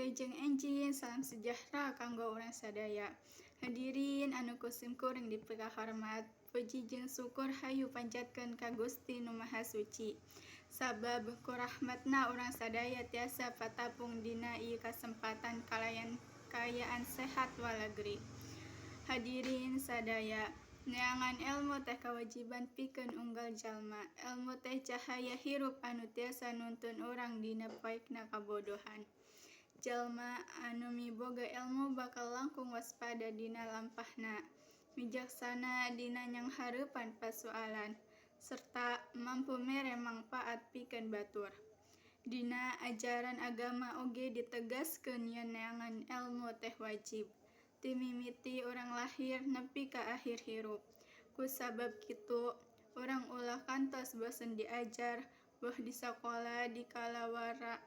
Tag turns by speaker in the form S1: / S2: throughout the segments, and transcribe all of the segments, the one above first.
S1: Wilujeng enjing, salam sejahtera kanggo urang sadaya. Hadirin anu ku simkuring dipikahormat, puji jeung syukur hayu panjatkeun ka Gusti Nu Maha Suci. Sabab ku rahmatna urang sadaya tiasa patapung dina ieu kasempatan kalayan kaayaan sehat walagri. Hadirin sadaya, neangan elmu teh kawajiban pikeun unggal jalma. Elmu teh cahaya hirup anu tiasa nuntun urang dina poekna kabodohan. Jalma anu miboga elmu bakal langkung waspada dina lampahna, wijaksana dina nyanghareupan pasualan, serta mampu mere mangpaat pikeun batur. Dina ajaran agama oge ditegaskeun yen neangan elmu teh wajib, ti mimiti urang lahir nepi ka ahir hirup. Ku sabab kitu, urang ulah kantos bosen diajar, boh di sakola, di kalawarga,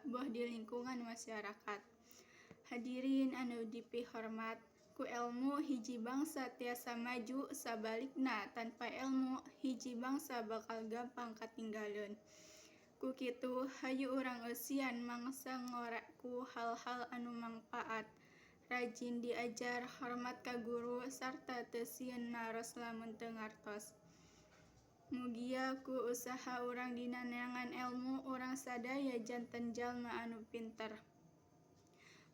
S1: boh di lingkungan masyarakat. Hadirin anu dipihormat, ku elmu hiji bangsa tiasa maju, sabalikna tanpa elmu hiji bangsa bakal gampang katinggaleun. Ku kitu, hayu urang eusian mangsa ngora ku hal-hal anu mangpaat, rajin diajar, hormat ka guru, sarta teu sieun naros lamun teu ngartos. Mugia ku usaha urang dina neangan elmu, urang sadaya janten jalma anu pinter,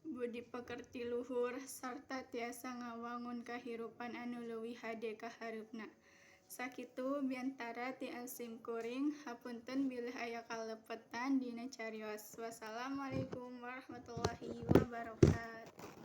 S1: budi pekerti luhur, sarta tiasa ngawangun kahirupan anu leuwih hade ka hareupna. Sakitu biantara ti simkuring, hapunten bilih aya kalepetan dina carios. Wassalamualaikum warahmatullahi wabarakatuh.